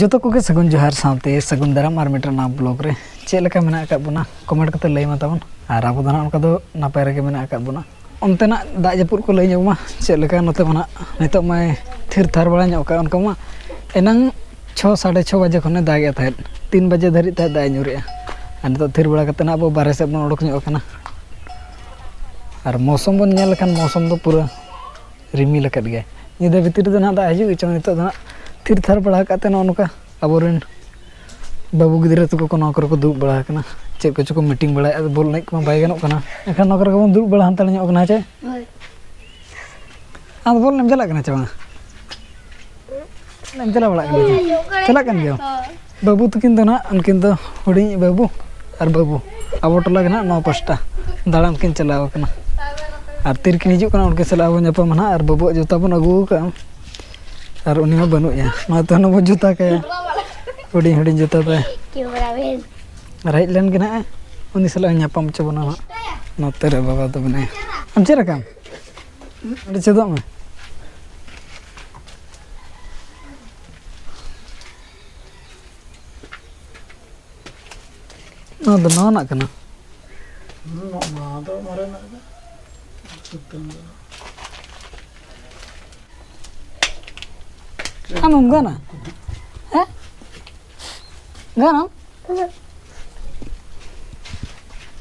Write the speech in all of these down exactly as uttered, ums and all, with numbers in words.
ᱡᱚᱛᱚ ᱠᱚᱜᱮ ᱥᱟᱹᱜᱩᱱ ᱡᱚᱦᱟᱨ ᱥᱟᱶᱛᱮ ᱥᱟᱹᱜᱩᱱ ᱫᱟᱨᱟᱢ ᱟᱨ ᱢᱤᱫᱴᱟᱝ ᱱᱟᱣᱟ ᱵᱞᱚᱜ ᱨᱮ᱾ ᱪᱮᱫ ᱞᱮᱠᱟ ᱢᱮᱱᱟᱜ ᱟᱠᱟᱫ ᱵᱚᱱᱟ ᱠᱚᱢᱮᱱᱴ ᱠᱟᱛᱮ ᱞᱟᱹᱭ ᱢᱟ ᱛᱟᱵᱚᱱ᱾ ᱟᱨ ᱟᱵᱚ ᱫᱚ ᱱᱟᱦᱟᱜ ᱚᱱᱠᱟ ᱫᱚ ᱱᱟᱯᱟᱭ ᱨᱮᱜᱮ ᱢᱮᱱᱟᱜ ᱟᱠᱟᱫ ᱵᱚᱱᱟ᱾ ᱚᱱᱛᱮᱱᱟᱜ ᱫᱟᱜ ᱡᱟᱹᱯᱩᱫ ᱠᱚ ᱞᱟᱹᱭ ᱧᱚᱜ ᱢᱟ, ᱪᱮᱫ ᱞᱮᱠᱟ ᱱᱚᱛᱮ ᱢᱟ ᱱᱟᱦᱟᱜ? ᱱᱤᱛᱚᱜ ᱢᱟᱭ ᱛᱷᱤᱨ ᱛᱷᱟᱨ ᱵᱟᱲᱟ ᱧᱚᱜ ᱠᱟᱜ᱾ ᱚᱱᱠᱟ ᱢᱟ ᱮᱱᱟᱝ ᱪᱷᱚ ᱥᱟᱲᱮ ᱪᱷᱚ ᱵᱟᱡᱮ ᱠᱷᱚᱱᱮ ᱫᱟᱜᱮᱫ ᱛᱟᱦᱮᱸᱫ, ᱛᱤᱱ ᱵᱟᱡᱮ ᱫᱷᱟᱹᱨᱤᱡ ᱛᱟᱦᱮᱸᱫ ᱫᱟᱜ ᱮ ᱧᱩᱨᱮᱜᱼᱟ᱾ ᱟᱨ ᱱᱤᱛᱚᱜ ᱛᱷᱤᱨ ᱵᱟᱲᱟ ᱠᱟᱛᱮ ᱱᱟᱦᱟᱜ ᱟᱵᱚ ᱵᱟᱨᱦᱮ ᱥᱮᱫ ᱵᱚᱱ ᱚᱰᱚᱠ ᱧᱚᱜ ᱟᱠᱟᱱᱟ᱾ ᱟᱨ ᱢᱳᱥᱚᱢ ᱵᱚᱱ ᱧᱮᱞ ᱞᱮᱠᱷᱟᱱ ᱢᱳᱥᱚᱢ ᱫᱚ ᱯᱩᱨᱟᱹ ᱨᱤᱢᱤᱞ ᱟᱠᱟᱫ ᱜᱮᱭᱟᱭ᱾ ᱧᱤᱫᱟᱹ ᱵᱷᱤᱛᱤᱨ ᱨᱮᱫᱚ ᱱᱟᱦᱟᱜ ᱫᱟᱜ ᱦᱤᱡᱩᱜ ᱜᱮᱪᱚᱝ, ᱱᱤᱛᱚᱜ ᱫᱚ ᱱᱟᱦᱟᱜ ᱛᱷᱤᱨ ᱛᱷᱟᱨ ᱵᱟᱲᱟ ᱟᱠᱟᱫ ᱛᱮ ᱱᱚᱜᱼᱚ ᱱᱚᱝᱠᱟ ᱟᱵᱚᱨᱮᱱ ᱵᱟᱹᱵᱩ ᱜᱤᱫᱽᱨᱟᱹ ᱛᱟᱠᱚ ᱠᱚ ᱱᱚᱣᱟ ᱠᱚᱨᱮ ᱠᱚ ᱫᱩᱲᱩᱵ ᱵᱟᱲᱟ ᱟᱠᱟᱱᱟ, ᱪᱮᱫ ᱠᱚᱪᱚ ᱠᱚ ᱢᱤᱴᱤᱝ ᱵᱟᱲᱟᱭᱮᱫᱼᱟ᱾ ᱵᱚᱞ ᱮᱱᱮᱡ ᱠᱚᱢᱟ ᱵᱟᱭ ᱜᱟᱱᱚᱜ ᱠᱟᱱᱟ, ᱮᱱᱠᱷᱟᱱ ᱱᱚᱣᱟ ᱠᱚᱨᱮ ᱜᱮᱵᱚᱱ ᱫᱩᱲᱩᱵ ᱵᱟᱲᱟ ᱦᱟᱱᱛᱟᱲ ᱧᱚᱜ ᱠᱟᱱᱟ᱾ ᱦᱮᱸ ᱪᱮ? ᱦᱳᱭ᱾ ᱟᱢ ᱵᱚᱞ ᱮᱱᱮᱡ ᱮᱢ ᱪᱟᱞᱟᱜ ᱠᱟᱱᱟ ᱪᱮ ᱵᱟᱝᱟ? ᱮᱢ ᱪᱟᱞᱟᱣ ᱵᱟᱲᱟᱜ ᱠᱟᱱᱟ ᱪᱮ? ᱪᱟᱞᱟᱜ ᱠᱟᱱ ᱜᱮᱭᱟᱢ? ᱦᱳᱭ᱾ ᱵᱟᱹᱵᱩ ᱛᱟᱹᱠᱤᱱ ᱫᱚ ᱱᱟᱦᱟᱜ, ᱩᱱᱠᱤᱱ ᱫᱚ ᱦᱩᱰᱤᱧ ᱵᱟᱹᱵᱩ ᱟᱨ ᱵᱟᱹᱵᱩ, ᱟᱵᱚ ᱴᱚᱞᱟ ᱜᱮ ᱱᱟᱦᱟᱜ ᱱᱚᱣᱟ ᱯᱟᱥᱴᱟ ᱫᱟᱬᱟᱱ ᱠᱤᱱ ᱪᱟᱞᱟᱣ ᱠᱟᱱᱟ᱾ ᱟᱨ ᱛᱤᱨᱮᱠᱤᱱ ᱦᱤᱡᱩᱜ ᱠᱟᱱᱟ, ᱩᱱᱠᱤᱱ ᱥᱟᱞᱟᱜ ᱵᱚᱱ ᱧᱟᱯᱟᱢᱟ ᱱᱟᱦᱟᱜ᱾ ᱟᱨ ᱵᱟᱹᱵᱩᱣᱟᱜ ᱡᱩᱛᱟ ᱵᱚᱱ ᱟᱹᱜᱩ ᱟᱠᱟᱫᱼᱟ, ᱟᱨ ᱩᱱᱤ ᱦᱚᱸ ᱵᱟᱹᱱᱩᱜ ᱮᱭᱟ᱾ ᱱᱚᱣᱟ ᱛᱟᱭᱱᱚᱢ ᱵᱚᱱ ᱡᱩᱛᱟ ᱠᱟᱭᱟ, ᱦᱩᱰᱤᱧ ᱦᱩᱰᱤᱧ ᱡᱩᱛᱟ ᱛᱟᱭ᱾ ᱠᱮᱢᱮᱨᱟᱢᱮᱱ᱾ ᱟᱨ ᱦᱮᱡ ᱞᱮᱱ ᱜᱮ ᱱᱟᱦᱟᱜ, ᱩᱱᱤ ᱥᱟᱞᱟᱜ ᱧᱟᱯᱟᱢ ᱦᱚᱪᱚ ᱵᱚᱱᱟ ᱱᱟᱦᱟᱜ᱾ ᱱᱚᱛᱮ ᱨᱮ ᱵᱟᱵᱟ ᱫᱚ ᱢᱮᱱᱟᱭᱟ᱾ ᱟᱢ ᱪᱮᱫ ᱞᱮᱠᱟᱢ? ᱚᱸᱰᱮ ᱪᱮᱫᱚᱜ ᱢᱮ᱾ ᱱᱚᱣᱟ ᱫᱚ ᱱᱟᱣᱟᱱᱟᱜ ᱠᱟᱱᱟ᱾ ᱱᱚᱣᱟ ᱫᱚ ᱢᱟᱨᱮᱱᱟᱜ ᱜᱮ᱾ ᱥᱩᱛᱟᱹᱢ ᱫᱚ᱾ ᱟᱢᱮᱢ ᱜᱟᱱᱟ? ᱦᱮᱸ? ᱜᱟᱱᱟᱢ?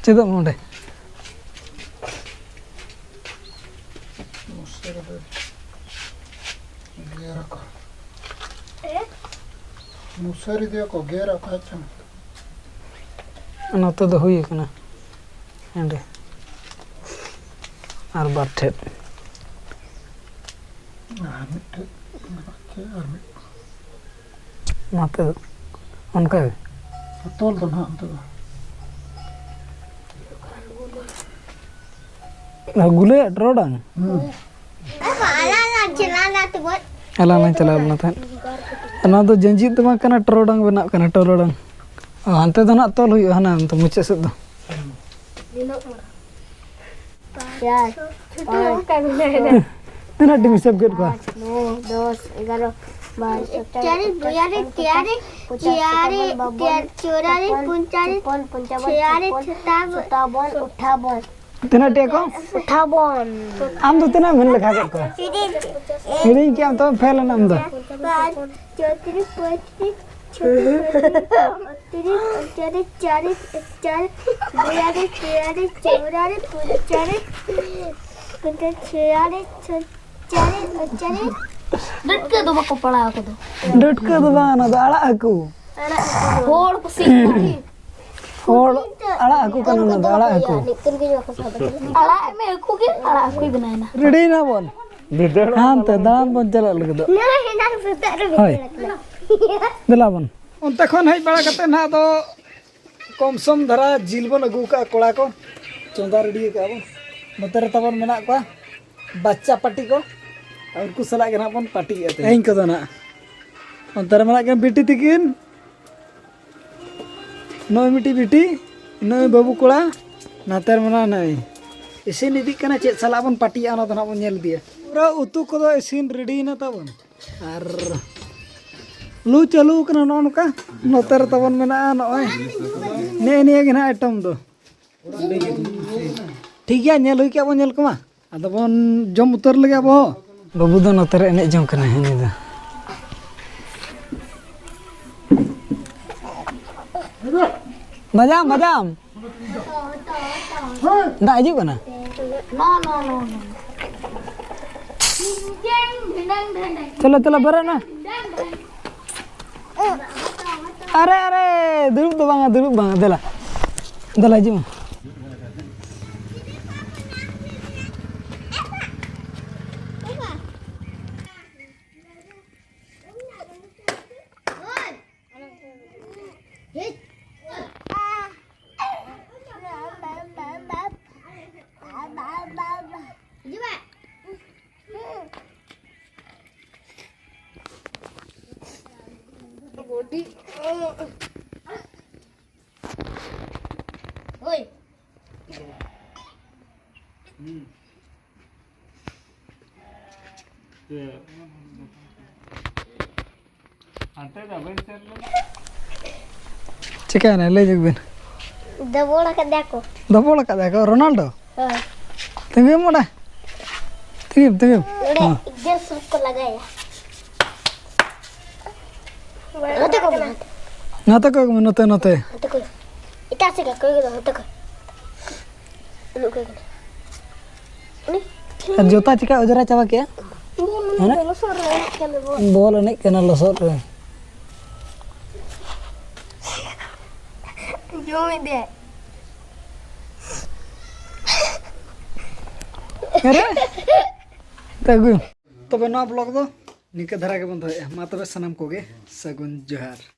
ᱪᱮᱫᱚᱜ ᱢᱮ ᱚᱸᱰᱮ᱾ ᱢᱚᱥᱟᱨᱤ ᱫᱚ ᱜᱮᱨ ᱟᱠᱚ᱾ ᱢᱚᱥᱟᱨᱤ ᱫᱚ ᱠᱚ ᱜᱮᱨ ᱟᱠᱚ ᱪᱚᱝ᱾ ᱱᱚᱛᱮ ᱫᱚ ᱦᱩᱭ ᱟᱠᱟᱱᱟ᱾ ᱦᱟᱸᱰᱮ ᱟᱨ ᱵᱟᱨ ᱴᱷᱮᱡ᱾ ᱟᱨ ᱢᱤᱫᱴᱷᱮᱡ ᱢᱮᱱᱟᱜ ᱪᱮ ᱟᱨ ᱢᱤᱫ᱾ ᱱᱚᱛᱮ ᱫᱚ ᱚᱱᱠᱟ ᱜᱮ᱾ ᱛᱚᱞ ᱫᱚ ᱱᱟᱦᱟᱜ ᱚᱱᱛᱮ ᱫᱚ᱾ ᱟᱨ ᱜᱩᱞᱟᱹᱭᱟᱜ ᱴᱚᱨᱚᱰᱟᱝ? ᱦᱩᱸ᱾ ᱟᱞᱟᱝ ᱞᱟᱝ ᱪᱟᱞᱟᱣ ᱞᱮᱱᱟ ᱛᱟᱦᱮᱸᱫ᱾ ᱱᱚᱣᱟ ᱫᱚ ᱡᱟᱸᱡᱤᱫ ᱫᱚ ᱵᱟᱝ ᱠᱟᱱᱟ, ᱴᱚᱨᱚᱰᱟᱝ ᱵᱮᱱᱟᱜ ᱠᱟᱱᱟ, ᱴᱚᱨᱚᱰᱟᱝ᱾ ᱚ, ᱦᱟᱱᱛᱮ ᱫᱚ ᱱᱟᱜ ᱛᱚᱞ ᱦᱩᱭᱩᱜᱼᱟ, ᱦᱟᱱᱟ ᱦᱟᱱᱛᱮ ᱢᱩᱪᱟᱹᱫ ᱥᱮᱫ ᱫᱚ᱾ ᱪᱟᱨ, ᱯᱟᱸᱪ, ᱛᱤᱱᱟᱹᱜ ᱴᱤᱢ ᱦᱤᱥᱟᱹᱵ ᱠᱮᱫ ᱠᱚᱣᱟ? ᱱᱚ, ᱫᱚᱥ, ᱮᱜᱟᱨᱚ, ᱵᱟᱨ, ᱪᱟᱨᱤᱥ, ᱵᱚᱭᱟᱨᱤᱥ, ᱛᱮᱭᱟᱨᱤᱥ, ᱪᱮᱭᱟᱨᱤᱥ, ᱪᱚᱣᱟᱨᱤᱥ, ᱯᱚᱧᱪᱟᱨᱤᱥ, ᱪᱷᱚᱭᱟᱨᱤᱥ, ᱥᱟᱛᱟᱵᱚᱱ, ᱥᱚᱛᱟᱵᱚᱱ, ᱩᱴᱷᱟᱵᱚᱱ᱾ ᱛᱤᱱᱟᱹᱜ ᱴᱤ ᱟᱠᱚ? ᱩᱴᱷᱟᱵᱚᱱ᱾ ᱟᱢ ᱫᱚ ᱛᱤᱱᱟᱹᱜ ᱮᱢ ᱞᱮᱠᱷᱟ ᱠᱮᱫ ᱠᱚᱣᱟ? ᱦᱤᱲᱤᱧ ᱠᱮᱫᱟᱢ ᱛᱚ, ᱯᱷᱮᱞ ᱮᱱᱟᱢ ᱫᱚ᱾ ᱵᱟᱨ, ᱪᱚᱣᱛᱨᱤᱥ, ᱯᱚᱸᱭᱛᱨᱤᱥ, ᱪᱷᱚᱛᱨᱤᱥ, ᱟᱴᱛᱨᱤᱥ, ᱩᱱᱛᱨᱤᱥ, ᱪᱟᱞᱤᱥ, ᱮᱠᱪᱟᱞᱤᱥ, ᱵᱤᱭᱟᱞᱤᱥ, ᱛᱮᱭᱟᱞᱤᱥ, ᱪᱩᱣᱟᱞᱤᱥ, ᱯᱚᱸᱭᱛᱟᱞᱤᱥ, ᱯᱚᱸᱭᱛᱟᱞᱤᱥ, ᱪᱷᱮᱭᱟᱞᱤᱥ, ᱪᱟᱞᱤᱥ, ᱟᱴᱪᱟᱞᱤᱥ᱾ ᱰᱟᱹᱴᱠᱟᱹ ᱫᱚ ᱵᱟᱠᱚ ᱯᱟᱲᱟᱣ ᱠᱚᱫᱚ᱾ ᱰᱟᱹᱴᱠᱟᱹ ᱫᱚ ᱵᱟᱝ, ᱚᱱᱟ ᱫᱚ ᱟᱲᱟᱜ ᱦᱟᱹᱠᱩ᱾ ᱦᱚᱲ ᱠᱩᱥᱤ᱾ ᱦᱚᱲ ᱟᱲᱟᱜ ᱦᱟᱹᱠᱩ ᱠᱟᱱᱟ, ᱚᱱᱟ ᱫᱚ ᱟᱲᱟᱜ ᱦᱟᱹᱠᱩ᱾ ᱟᱲᱟᱜ ᱢᱮ ᱦᱟᱹᱠᱩ ᱜᱮ, ᱟᱲᱟᱜ ᱦᱟᱹᱠᱩᱭ ᱵᱮᱱᱟᱣ ᱮᱱᱟ᱾ ᱨᱮᱰᱤᱭᱮᱱᱟ ᱵᱚᱱ᱾ ᱦᱟᱱᱛᱮ ᱫᱟᱬᱟᱱ ᱵᱚᱱ ᱪᱟᱞᱟᱜ ᱞᱟᱹᱜᱤᱫ᱾ ᱦᱳᱭ᱾ ᱫᱮᱞᱟ ᱵᱚᱱ᱾ ᱚᱱᱛᱮ ᱠᱷᱚᱱ ᱦᱮᱡ ᱵᱟᱲᱟ ᱠᱟᱛᱮ ᱱᱟᱦᱟᱜ ᱫᱚ ᱠᱚᱢ ᱥᱚᱢ ᱫᱷᱟᱨᱟ ᱡᱤᱞ ᱵᱚᱱ ᱟᱹᱜᱩ ᱠᱟᱜᱼᱟ ᱠᱚᱲᱟ ᱠᱚ, ᱪᱚᱸᱫᱟ ᱨᱮᱰᱤ ᱠᱟᱜᱼᱟ ᱵᱚᱱ᱾ ᱱᱚᱛᱮ ᱨᱮ ᱛᱟᱵᱚᱱ ᱢᱮᱱᱟᱜ ᱠᱚᱣᱟ ᱵᱟᱪᱪᱟ ᱯᱟᱹᱴᱤ ᱠᱚ, ᱟᱨ ᱩᱱᱠᱩ ᱥᱟᱞᱟᱜ ᱜᱮ ᱱᱟᱦᱟᱜ ᱵᱚᱱ ᱯᱟᱹᱴᱤᱭᱮᱫᱼᱟ ᱛᱮᱦᱮᱧ᱾ ᱛᱮᱦᱮᱧ ᱠᱚᱫᱚ ᱱᱟᱦᱟᱜ ᱚᱱᱛᱮ ᱨᱮ ᱢᱮᱱᱟᱜ ᱠᱤᱱᱟ ᱵᱤᱴᱤ ᱛᱤᱠᱤᱱ, ᱱᱚᱜᱼᱚᱭ ᱢᱤᱫᱴᱤᱡ ᱵᱤᱴᱤ, ᱱᱚᱜᱼᱚᱭ ᱵᱟᱹᱵᱩ ᱠᱚᱲᱟ, ᱱᱟᱛᱮ ᱨᱮ ᱢᱮᱱᱟᱜᱼᱟ ᱱᱚᱜᱼᱚᱭ᱾ ᱤᱥᱤᱱ ᱤᱫᱤᱜ ᱠᱟᱱᱟ, ᱪᱮᱫ ᱥᱟᱞᱟᱜ ᱵᱚᱱ ᱯᱟᱹᱴᱤᱭᱟ ᱚᱱᱟ ᱫᱚ ᱱᱟᱦᱟᱜ ᱵᱚᱱ ᱧᱮᱞ ᱤᱫᱤᱭᱟ᱾ ᱯᱩᱨᱟᱹ ᱩᱛᱩ ᱠᱚᱫᱚ ᱤᱥᱤᱱ ᱨᱮᱰᱤᱭᱮᱱᱟ ᱛᱟᱵᱚᱱ᱾ ᱟᱨ ᱞᱩ ᱪᱟᱹᱞᱩ ᱠᱟᱱᱟ ᱱᱚᱜᱼᱚ ᱱᱚᱝᱠᱟ᱾ ᱱᱚᱛᱮ ᱨᱮ ᱛᱟᱵᱚᱱ ᱢᱮᱱᱟᱜᱼᱟ ᱱᱚᱜᱼᱚᱭ ᱱᱮᱜᱼᱮ ᱱᱤᱭᱟᱹ ᱜᱮ ᱱᱟᱦᱟᱜ ᱟᱭᱴᱮᱢ ᱫᱚ᱾ ᱴᱷᱤᱠ ᱜᱮᱭᱟ, ᱧᱮᱞ ᱦᱩᱭ ᱠᱮᱜᱼᱟ ᱵᱚᱱ, ᱧᱮᱞ ᱠᱚᱢᱟ᱾ ᱟᱫᱚ ᱵᱚᱱ ᱡᱚᱢ ᱩᱛᱟᱹᱨ ᱞᱮᱜᱮ ᱟᱵᱚ ᱦᱚᱸ᱾ ᱵᱟᱹᱵᱩ ᱫᱚ ᱱᱚᱛᱮ ᱨᱮ ᱮᱱᱮᱡ ᱡᱚᱝ ᱠᱟᱱᱟᱭ ᱩᱱᱤ ᱫᱚ᱾ ᱵᱟᱡᱟᱢ, ᱵᱟᱡᱟᱢ᱾ ᱫᱟᱜ ᱦᱤᱡᱩᱜ ᱠᱟᱱᱟ? ᱱᱚ, ᱱᱚ, ᱱᱚ, ᱱᱚ᱾ ᱪᱚᱞᱚ, ᱪᱚᱞᱚ, ᱵᱮᱨᱮᱫ ᱢᱮ᱾ ᱟᱨᱮ, ᱟᱨᱮ, ᱫᱩᱲᱩᱵ ᱫᱚ ᱵᱟᱝᱟ, ᱫᱩᱲᱩᱵ ᱵᱟᱝᱟ, ᱫᱮᱞᱟ᱾ ᱫᱮᱞᱟ, ᱦᱤᱡᱩᱜ ᱢᱮ᱾ ᱪᱤᱠᱟᱹᱭᱮᱱᱟ? ᱞᱟᱹᱭ ᱧᱚᱜ ᱵᱤᱱ᱾ ᱫᱟᱵᱚᱲ ᱟᱠᱟᱫᱮᱭᱟ ᱠᱚ᱾ ᱫᱟᱵᱚᱲ ᱟᱠᱟᱫᱮᱭᱟ ᱠᱚ? ᱨᱳᱱᱟᱞᱰᱳ? ᱦᱳᱭ᱾ ᱛᱤᱸᱜᱩᱭ ᱢᱮ ᱚᱸᱰᱮ᱾ ᱛᱤᱸᱜᱩᱭ ᱢᱮ, ᱛᱤᱸᱜᱩᱭ ᱢᱮ᱾ ᱱᱚᱰᱮ ᱦᱮᱸ᱾ ᱜᱮᱥ ᱠᱚ ᱞᱟᱜᱟᱭᱟ᱾ ᱱᱚᱛᱮ ᱠᱚ ᱢᱮ, ᱱᱚᱛᱮ᱾ ᱱᱚᱛᱮ ᱠᱚ ᱢᱮ, ᱱᱚᱛᱮ, ᱱᱚᱛᱮ᱾ ᱱᱚᱛᱮ ᱠᱚ᱾ ᱮᱴᱟᱜ ᱥᱮᱫ ᱠᱚ ᱠᱚᱭᱚᱜ ᱠᱟᱱᱟ, ᱱᱚᱛᱮ ᱠᱚ᱾ ᱩᱱᱟᱹᱜ ᱠᱚᱭᱚᱜ ᱠᱟᱱᱟ᱾ ᱩᱱᱤ ᱟᱨ ᱡᱩᱛᱟ ᱪᱤᱠᱟ ᱚᱡᱽᱨᱟ ᱪᱟᱵᱟ ᱠᱮᱜᱼᱟ? ᱵᱚᱞ ᱮᱱᱮᱡ ᱦᱮᱸ? ᱠᱟᱱᱟ ᱞᱚᱥᱚᱫ ᱨᱮ, ᱵᱚᱞ᱾ ᱵᱚᱞ ᱮᱱᱮᱡ ᱠᱟᱱᱟ ᱞᱚᱥᱚᱫ ᱨᱮ᱾ ᱡᱚᱢᱮᱫ ᱫᱚᱭ᱾ ᱟᱨᱮ, ᱛᱟᱹᱜᱩ᱾ ᱛᱚᱵᱮ ᱱᱚᱣᱟ vlog ᱫᱚ ᱱᱤᱝᱠᱟᱹ ᱫᱷᱟᱨᱟ ᱜᱮᱵᱚᱱ ᱫᱚᱦᱚᱭᱮᱫᱼᱟ᱾ ᱢᱟ ᱛᱚᱵᱮ ᱥᱟᱱᱟᱢ ᱠᱚᱜᱮ ᱥᱟᱹᱜᱩᱱ ᱡᱚᱦᱟᱨ᱾